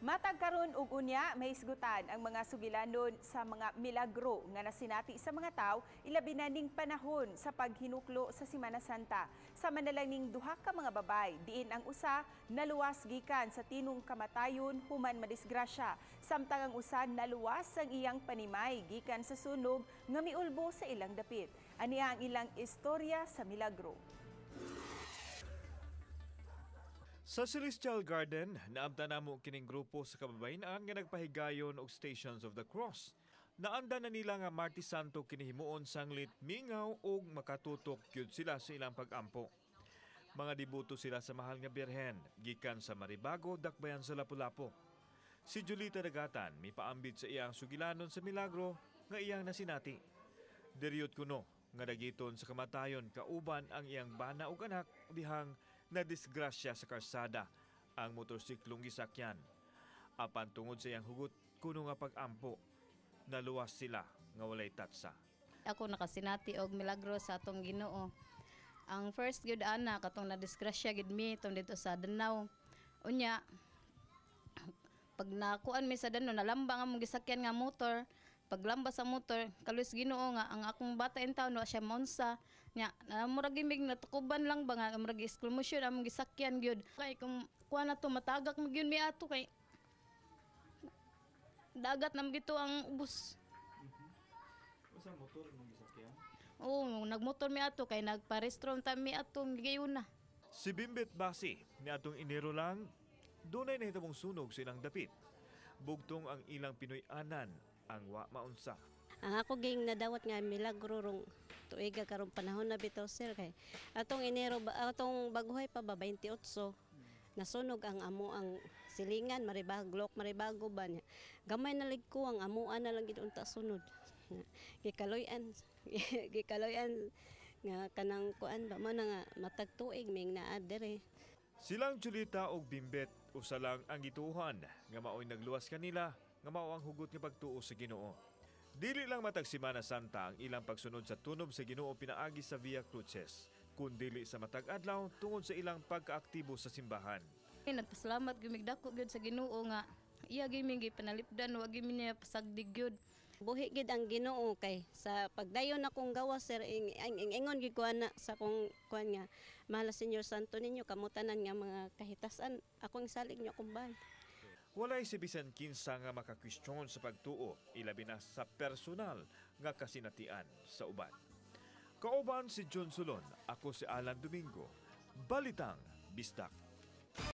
Matag karon ug unya, mahisgutan ang mga sugilanon sa mga milagro nga nasinati sa mga tawo, ilabi na ning panahon sa paghinuklo sa Simana Santa. Sama na lang ning duha ka mga babay, diin ang usa naluwas gikan sa tinong kamatayon human madisgrasya, samtang ang usa naluwas ang iyang panimay gikan sa sunog nga miulbo sa ilang dapit. Ania ang ilang istorya sa milagro. Sa Celestial Garden, naamta namo kining grupo sa kababayen-an nga nagpahigayon og Stations of the Cross. Naanda na nila nga Martes Santo kinihimuon sanglit mingaw og makatutok gyud sila sa ilang pagampo. Mga deboto sila sa Mahal nga Birhen, gikan sa Maribago, Dakbayan sa Lapu-Lapu. Si Julita Dagatan mipaambit sa iyang sugilanon sa milagro nga iyang nasinati. Deriyot kuno nga dagiton sa kamatayon kauban ang iyang bana ug anak dihang nadisgrasya sa karsada ang motorsiklong gisakyan. Apan tungod sa iyang hugot kuno nga pag-ampo, naluwas sila nga walay tatsa. Ako nakasinati og milagro sa atong Ginoo. Ang first gyud ana, katong nadisgrasya gid mi tong dito sa Danao. Unya pag nakuan mi sa Danao, nalamba nga among gisakyan nga motor. Paglamba sa motor, kaluoy Ginoo nga ang akong bata in town wa siya maunsa. Nya na murag gimig natukuban lang ba nga murag exclamation among gisakyan gyud. Kay kung kuan na to, matagak mo gyud mi ato kay dagat na gito ang ubos. Usa motor mong gisakyan? Oo, nagmotor mi ato kay nagpa-restaurant ta mi ato gayuna. Si Bimbit Basi, niadtong Enero lang, dunay nahitabong sunog sa ilang dapit. Bugtong ang ilang Pinoy-anan ang wa maunsa. Ang ako ging nadawat nga milagro rong tuiga karong panahon na bitaw, sir, kay atong Enero ba, atong baguhay pa ba, 28, nasunog ang amo ang silingan Maribago, Maribago ba niya. Gamay na lig ko ang amuan na lang gid unta sunod. Gikaloy-an, gikaloy-an nga kanang kuan ba man nga matag tuig ming naa dere. Silang Julita og Bimbet, usa lang ang gituohan nga maoy nagluwas kanila nga mao ang hugot nga pagtuo sa Ginoo. Dili lang matag Simana Santa ang ilang pagsunod sa tunob sa Ginoo pinaagi sa Via Crucis, kundili sa matag adlaw tungod sa ilang pagkaaktibo sa simbahan. Nagpasalamat gyud mig dako gyud sa Ginoo nga iya gyud mi gipanalipdan, wa gyud mi niya pasagdig gyud. Buhi gid ang Ginoo kay sa pagdayon akong gawas, sir, ing, ing, ing, ingon gid ko ana sa akong kuan nga mahal Señor Santo ninyo, kamutanan nga mga kahitasan akong salig niyo akong bahay. Walay si bisan kinsa nga makakwestiyon sa pagtuo, ilabi na sa personal nga kasinatian sa uban. Kauban si John Solon, ako si Alan Domingo. Balitang Bisdak.